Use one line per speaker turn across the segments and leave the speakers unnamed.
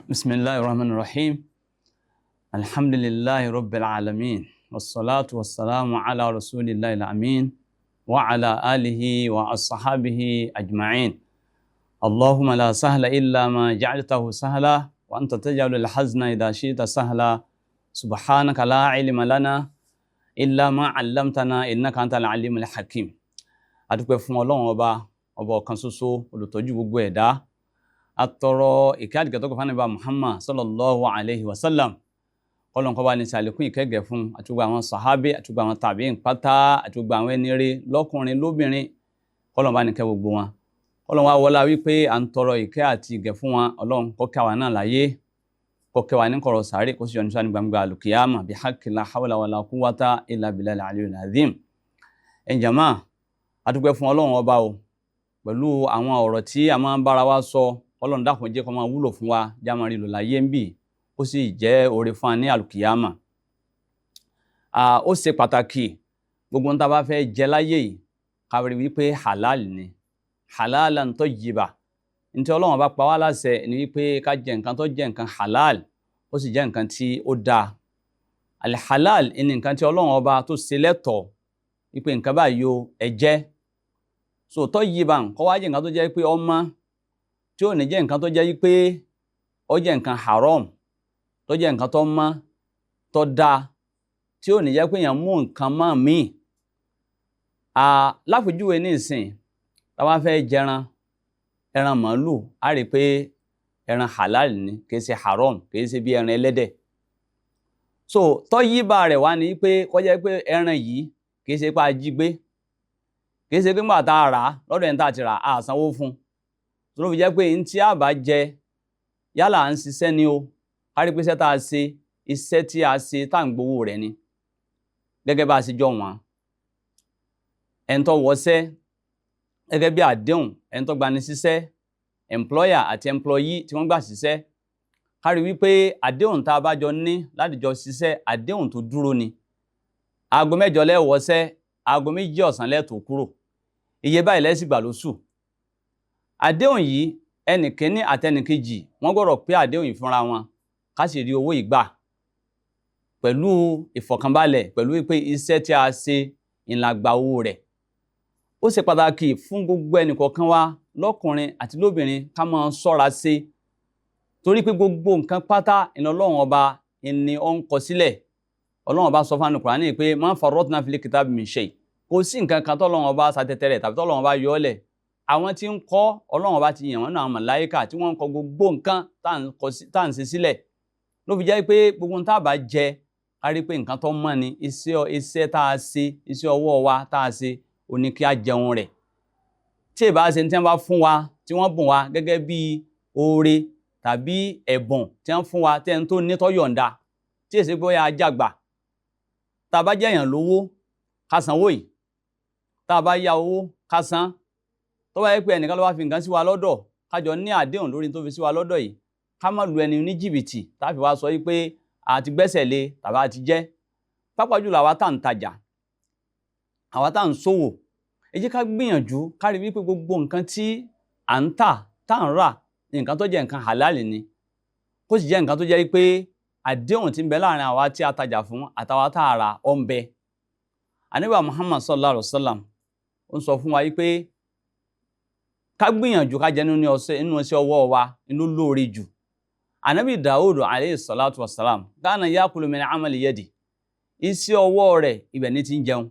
بسم الله الرحمن الرحيم، الحمد لله رب العالمين، والصلاة والسلام على رسول الله الأمين وعلى آله وأصحابه أجمعين. اللهم لا سهل إلا ما جعلته سهلا، وأنت تجعل الحزن إذا شئت سهلا. سبحانك لا علم لنا إلا ما علمتنا إنك أنت العليم الحكيم. Adúpẹ́ fún Ọlọ́run Ọba, ọba ọ̀kan ṣoṣo, olùtọ́jú gbogbo ẹ̀dá. Atọrọ ìkẹ́ àdìgẹ́ tó kọ fún Ànábì Muhammad sallallahu alayhi wa sallam. Kọ́lọ́n kó bá ní ṣàlékún ìkẹ́gẹ́ fún àti gbogbo àwọn sàhábé àti gbogbo àwọn tàbíìn pátá àti gbogbo àwọn ẹni rere lọ́kùnrin lóbìnrin. Kọ́lọ́n bá ní kẹ́ gbogbo wọn. Kọ́lọ́n wá wọlá wípé à ń tọrọ ìkẹ́ àti ìgẹ̀ fún wọn. Ọlọ́run kó kẹ́ wa náà láyé, kó kẹ́ wa ní kọ̀rọ̀ sàárè, kó sì yọ́nú sí wa ní gbangba àlùkìyàmà bí haqqi la hawla wala quwwata illa billahi al-aliyyil azim. Ẹ̀ jàmá, a dúpẹ́ fún Ọlọ́run Ọba o pẹ̀lú àwọn ọ̀rọ̀ tí a máa ń bára wa sọ. Ọlọ́run dákun jẹ́ kó máa wúlò fún wa, já máa rí lò láyé ń bì, ó sì jẹ́ oore fún wa ní àlùkìyàmà. Ó ṣe pàtàkì, gbogbo ohun tá a bá fẹ́ jẹ láyé yìí, ká rí wípé halal ni, halalan tayyiba. Ntí Ọlọ́run bá pa wá láṣẹ ni wípé ká jẹ nǹkan tó jẹ́ nǹkan halal, ó sì jẹ́ nǹkan tí ó dáa. Alhalal ni nǹkan tí Ọlọ́run Ọba tó ṣe lẹ́tọ̀ọ́ wípé nǹkan báyìí o, ẹ jẹ. So tayyiban kó wá jẹ́ nǹkan tó jẹ́ pé ọmọ tí ò ní jẹ́ nǹkan tó jẹ́ pé ó jẹ́ nǹkan haram, tó jẹ́ nǹkan tó mọ́, tó dáa, tí ò ní jẹ́ pé èèyàn mú nǹkan mọ́ míì. Lápèjúwe ní ìsìn, tá a bá fẹ́ jẹran, ẹran màálù, á rí i pé ẹran halal ni, kì í ṣe haram, kì í ṣe bí ẹran ẹlẹ́dẹ̀. So tayyiba rẹ̀ wá ní pé kó jẹ́ pé ẹran yìí kì í ṣe pé a jí gbé, kì í ṣe pé nígbà tá a rà á lọ́dọ̀ ẹni tá a ti rà á, a sanwó fún un. Tó ló fi jẹ́ pé ní tí a bá jẹ, yálà à ń ṣiṣẹ́ ni o, ká rí pé iṣẹ́ tá a ṣe, iṣẹ́ tí a ṣe tá à ń gbowó rẹ̀ ni, gẹ́gẹ́ bá a ṣe jọ wọ́n. Ẹni tó wọṣẹ́ gẹ́gẹ́ bí àdéhùn, ẹni tó gbani síṣẹ́, employer àti employee tí wọ́n gbà síṣẹ́, ká rí wípé àdéhùn tá a bá jọ ní láti jọ ṣiṣẹ́, àdéhùn tó dúró ni. Aago 8 lẹ́ wọṣẹ́, aago 2 ọ̀sán lẹ́ tó kúrò, iye báyìí lẹ́ sì gbà lóṣù. Àdéhùn yìí, ẹnì kínní àti ẹnì kejì wọ́n gbọ́dọ̀ pé àdéhùn yìí fúnra wọn, ká sì rí owó ìgbà pẹ̀lú ìfọ̀kànbalẹ̀, pẹ̀lú wípé iṣẹ́ tí a ṣe ìlà gba owó rẹ̀. Ó ṣe pàtàkì fún gbogbo ẹnìkọ̀ọ̀kan wa lọ́kùnrin àti lóbìnrin ká máa ṣọ́ra ṣe, torí pé gbogbo nǹkan pátá ìlọ Ọlọ́run Ọba ni ó ń kọ sílẹ̀. Ọlọ́run Ọba sọ fún àánú Kùránì pé ma farratna fil kitabi min shay. Kò sí nǹkan kan tọ́lọ́run Ọba ṣàtẹ̀tẹ̀ rẹ̀ tàbí tọ́lọ́run Ọba yọ ọ́ lẹ̀. Àwọn tí ń kọ́, Ọlọ́run Ọba ti yàn wọ́n náà, àwọn màláíkà tí wọ́n ń kọ gbogbo nǹkan tá à ń ṣe sílẹ̀. Ló fi jẹ́ pé gbogbo nǹkan tá a bá jẹ, ká rí pé nǹkan tó mọ́ ni, iṣẹ́ tá a ṣe, iṣẹ́ ọwọ́ wa tá a ṣe, ó ní kí a jẹun rẹ̀. Tí ì bá ṣe tí wọ́n bá fún wa, tí wọ́n bùn wa gẹ́gẹ́ bí oore tàbí ẹ̀bùn tí wọ́n fún wa, tí ẹni tó ní tó yọ̀ǹda, tí èsì pé ó yà jágbà. Tá a bá jẹ̀yàn lówó, ká sanwó yìí. Tá a bá yá owó, ká san. Tó bá yẹ pé ẹnìkan ló bá fi nǹkan sí wa lọ́dọ̀, ká jọ ní àdéhùn lórí tó fi sí wa lọ́dọ̀ yìí, ká má lu ẹni ní jìbìtì tá a fi wá sọ yìí pé a ti gbẹ́sẹ̀ lé tàbí a ti jẹ́. Pàápàá jùlọ àwa tá à ń tajà, àwa tá à ń ṣòwò, ẹ jẹ́ ká gbìyànjú ká rí wípé gbogbo nǹkan tí à ń tà, tá à ń rà, nǹkan tó jẹ́ nǹkan halal ni, kó sì jẹ́ nǹkan tó jẹ́ pé àdéhùn tí ń bẹ láàrin àwa tí a tajà fún àtàwa tá a rà ó ń bẹ. Ànábì Muhammad sallallahu alaihi wa sallam ó ń sọ fún wa wípé ká gbìyànjú ká jẹ nínú iṣẹ́ ọwọ́ wa inú lóore jù. Ànábì Dawud alayhi salatu wa salam, kana yakulu min amali yadi, iṣẹ́ ọwọ́ rẹ̀ ibẹ̀ ní ti ń jẹun.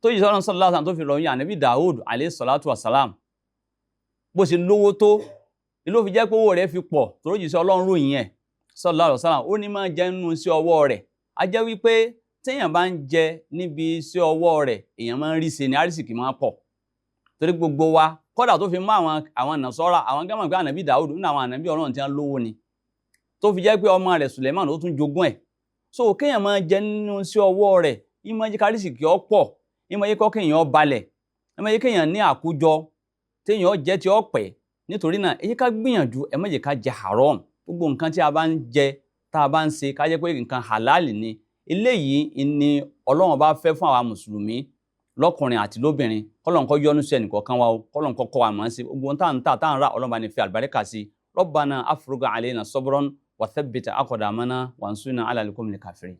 Tó yìí sọ́nà sallallahu alaihi wasallam tó fi ròyìn Ànábì Dawud alayhi salatu wa salam, bó ṣe lówó tó, ló fi jẹ́ pé owó rẹ̀ fi pọ̀ tó lójì sí Ọlọ́run ròyìn ẹ̀ sallallahu alaihi wasallam, ó ní máa jẹ nínú iṣẹ́ ọwọ́ rẹ̀. A jẹ́ wípé téèyàn bá ń jẹ níbi iṣẹ́ ọwọ́ rẹ̀, èèyàn máa ń rí ṣe ní, àrísìkì máa pọ̀. Torí gbogbo wa, kódà tó fi mọ́ àwọn Nàsárà, àwọn gẹ́mọ̀ pé Ànábì Dawud nínú àwọn ànábì Ọlọ́run tí wọ́n lówó ni, tó fi jẹ́ pé ọmọ rẹ̀ Suleiman ó tún jogún ẹ̀. So kéèyàn máa jẹ nínú iṣẹ́ ọwọ́ rẹ̀, ìmọ̀ jẹ́ kárísìkì ó pọ̀, ìmọ̀ yẹ kọ́ kéèyàn balẹ̀, ìmọ̀ yẹ kéèyàn ní àkójọ téèyàn jẹ́ tí ó pẹ́. Nítorí náà, ẹ jẹ́ ká gbìyànjú, ẹ má jẹ́ ká jẹ haram. Gbogbo nǹkan tí a bá ń jẹ, tá a bá ń ṣe, ká jẹ́ pé nǹkan halal ni. Eléyìí ni Ọlọ́run bá fẹ́ fún àwa mùsùlùmí lọ́kùnrin àti lóbìnrin. Kọ́lọ́n kó yọ́nú sí ẹnìkọ̀ọ̀kan wa o, kọ́lọ́n kó kọ́ wa mọ̀ sí. Gbogbo ohun tá à ń tà, tá à ń rà, Ọlọ́run bá ní fi àlùbáríkà sí. Rabbana afrigh alayna sabran wa thabbit aqdamana wansurna ala al-qawmil kafirin.